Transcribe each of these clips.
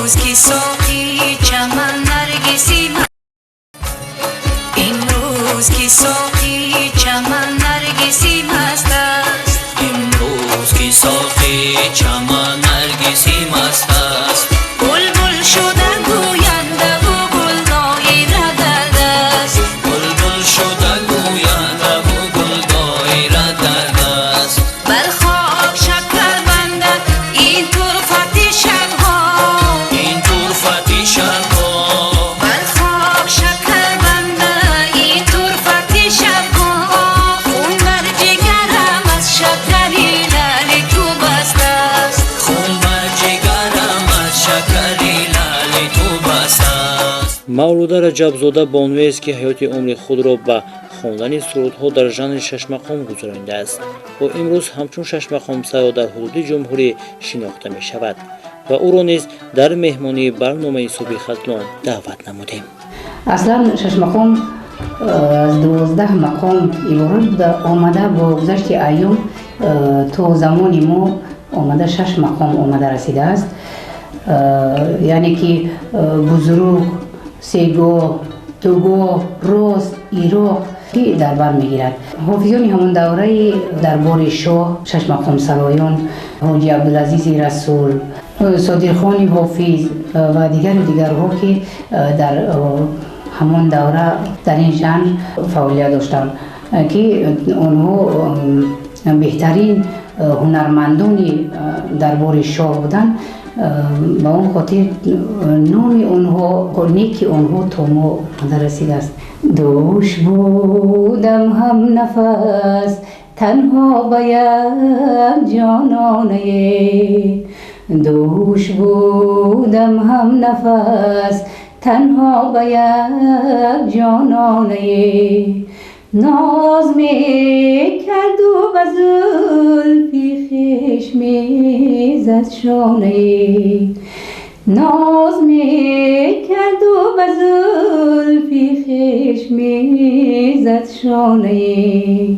Имрӯз ки соқи чаман наргиси, имрӯз ки соқи чаман наргиси маст аст. Имрӯз ки соқи чаман наргиси маст аст. Булбул шуда гӯяндаву гул доира дар даст. Булбул шуда гӯяндаву гул доира дар даст. Бар хок шакар бандад ин турфати шабҳо. Ин турфати шабҳо. Бар хок шакар бандад ин турфати шабҳо. Хун бар ҷигарам аз шакари лаъли ту баста аст. Хун бар ҷигарам аз шакари лаъли ту баста аст. Мавлуда Раҷабзода бонуест, ки ҳаёти умри худро ба хондани сурудҳо дар жанри шашмақом гузаронидааст. Ӯ имрӯз ҳамчун шашмақомсаро дар ҳудуди ҷумҳурӣ шинохта мешавад ва ӯро низ дар меҳмонии барномаи «Субҳи Хатлон» даъват намудем. Аслан шашмақом аз 12 мақом иборат буда, омада бо гузашти айём то замони мо омада шаш мақом омада расидааст, яъне ки бузург, сегоҳ, дугоҳ, рост, ироқ, ки дар бар мегирад. Ҳофизони ҳамон давраи дарбори шоҳ, шашмақомсароён Ҳоҷи Абдулазизи Расул, Содирхони Ҳофиз ва дигару дигарҳо, ки дар ҳамон давра дар ин жанр фаъолият доштанд, ки онҳо беҳтарин ҳунармандони дарбори шоҳ буданд, ба он хотир номи онҳо, неки онҳо то мо омада расидааст. Дӯш будам ҳам нафас танҳо ба як ҷононае, дӯш будам ҳам нафас танҳо ба як ҷононае, ноз мекарду ба зулфи хеш мезад шонае, ноз мекарду ба зулфи хеш мезад шонае,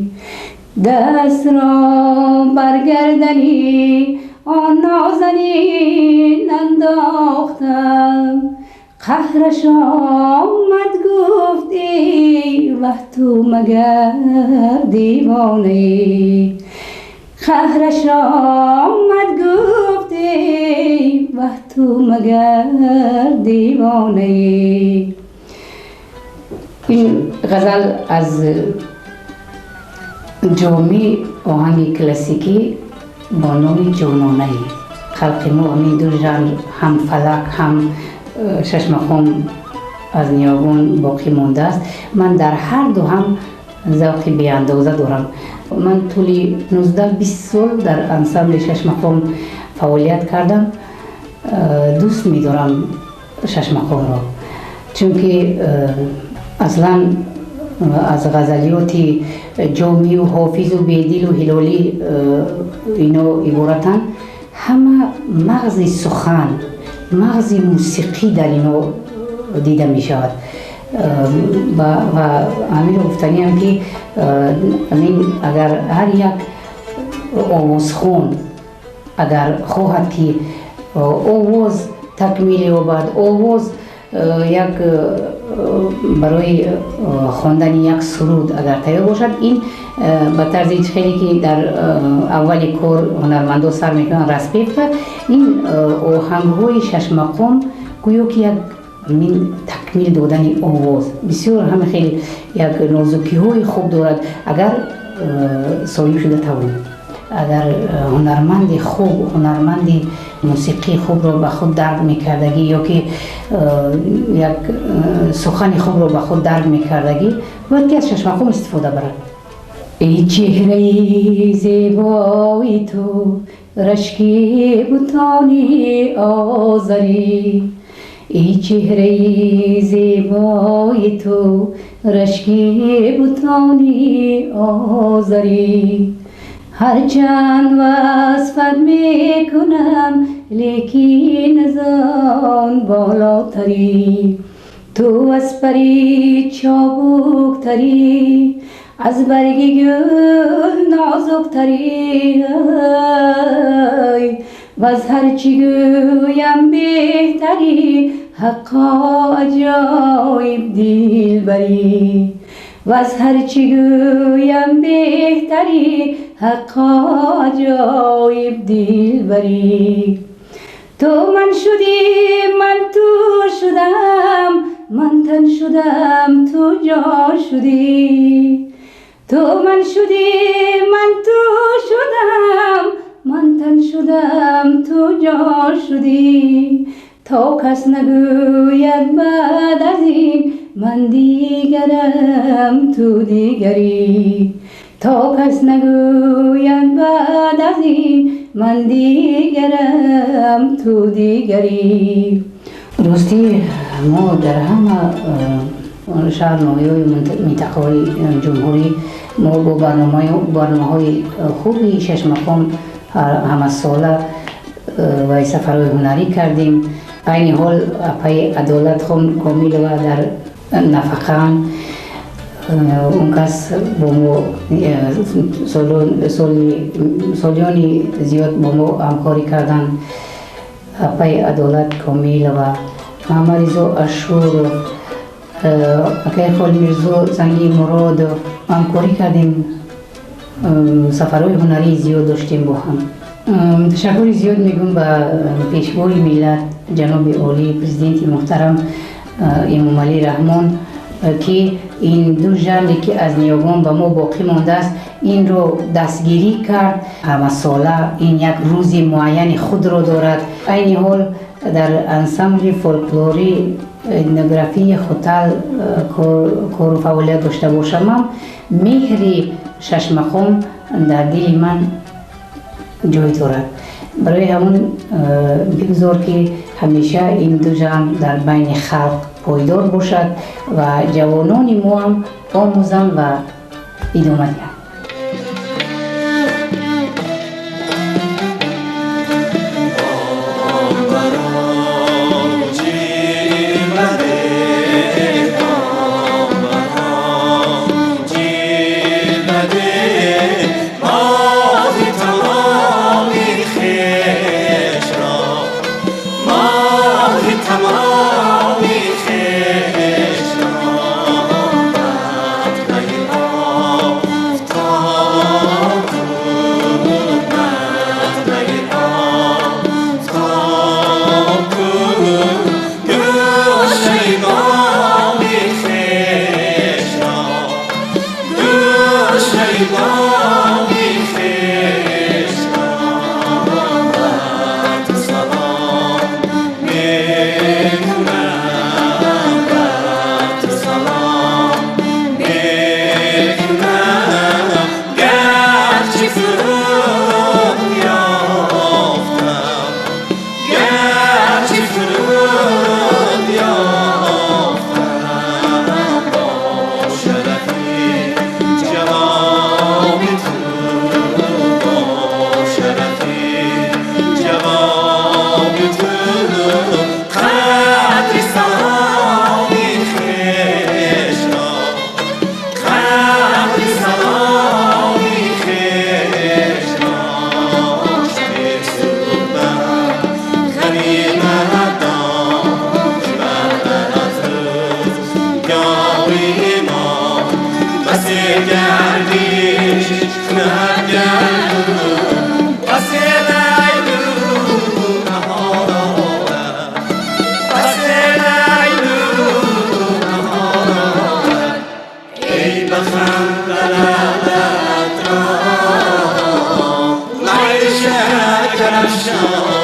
дастро бар гардани он нозанин андохтам, қаҳраш омад, гуфт: «Эй ваҳ, ту магар девонаӣ?» Қаҳраш омад, гуфт: «Эй ваҳ, ту магар девонаӣ?» Ин ғазал аз Ҷомӣ, оҳанги классикӣ бо номи «Ҷононаи». Халқи мо ҳамин ду жанр, ҳам фалак, ҳам шашмақом аз ниёгон боқӣ мондааст. Ман дар ҳар ду ҳам завқи беандоза дорам. Ман тӯли 19-20 сол дар ансамбли шашмақом фаъолият кардам. Дӯст медорам шашмақомро, чунки аслан аз ғазалиёти Ҷомию Ҳофизу Бедилу Ҳилолӣ ино иборатанд. Ҳама мағзи сухан, мағзи мусиқӣ дар ино дида мешавад. Ва ҳаминро гуфтаниам, ки ҳамин агар ҳар як овозхон агар хоҳад, ки овоз такмил ёбад, овоз як барои хондани як суруд агар тайёр бошад, ин ба тарзи хеле, ки дар аввали кор ҳунармандо сар мекунанд, распевка, ин оҳангҳои шашмақом гӯё ки як мин такмил додани овоз бисёр ҳама хеле як нозукиҳои хуб дорад, агар соҳиб шуда тавонад. Агар ҳунарманди хуб, ҳунарманди мусиқии хубро ба худ дарк мекардагӣ ё ки як сухани хубро ба худ дарк мекардагӣ, бояд ки аз шашмақом истифода барад. Эй чеҳраи зебои ту рашки бутони озарӣ, эй чеҳраи зебои ту рашки бутони озарӣ, ҳарчанд васфат мекунам, лекин аз он болотарӣ. Ту аз пари чобуктарӣ, аз барги гул нозуктарӣ. وز هرچی گویم بهتری، حقا عجایب دلبری. وز هرچی گویم بهتری، حقا عجایب دلبری. تو من شدی من تو شدم، من تن شدم تو جان شدی. تو من شدی من تو شدم، من تن شدم تو جان شدی. تا کس نگوید بعد از این من دیگرم تو دیگری. تا کس نگوید بعد از این من دیگرم تو دیگری. ростӣ мо дар ҳама шаҳр, ноҳияҳои минтақаҳои ҷумҳурӣ мо бо барномаҳои хуби шашмақом ҳамасола ва сафарҳои ҳунарӣ кардем. Айни ҳол апаи Адолат хон Комилова дар нафақаанд. Он кас бо мо солиёни зиёд бо мо ҳамкорӣ карданд. Апаи Адолат Комилова, Муҳаммадризо Ашуров, акаи Холмирзо Занги Муродов ҳамкорӣ кардем. Сафарҳои ҳунарии зиёд доштем бо ҳам. Ташаккури зиёд мегӯм ба пешвои миллат, ҷаноби олӣ, президенти муҳтарам Эмомалӣ Раҳмон, ки ин ду жанре ки аз ниёгон ба мо боқӣ мондааст, инро дастгирӣ кард. Ҳамасола ин як рӯзи муайяни худро дорад. Айни ҳол дар ансамбли фолклорӣ этнографии Хутал кору фаъолият дошта бошамам, меҳри шашмақом дар дили ман ҷой дорад. Барои ҳамон бигзор ки ҳамеша ин ду жанр дар байни халқ пойдор бошад ва ҷавонони мо ҳам омӯзанд ва идома диҳанд. Shaka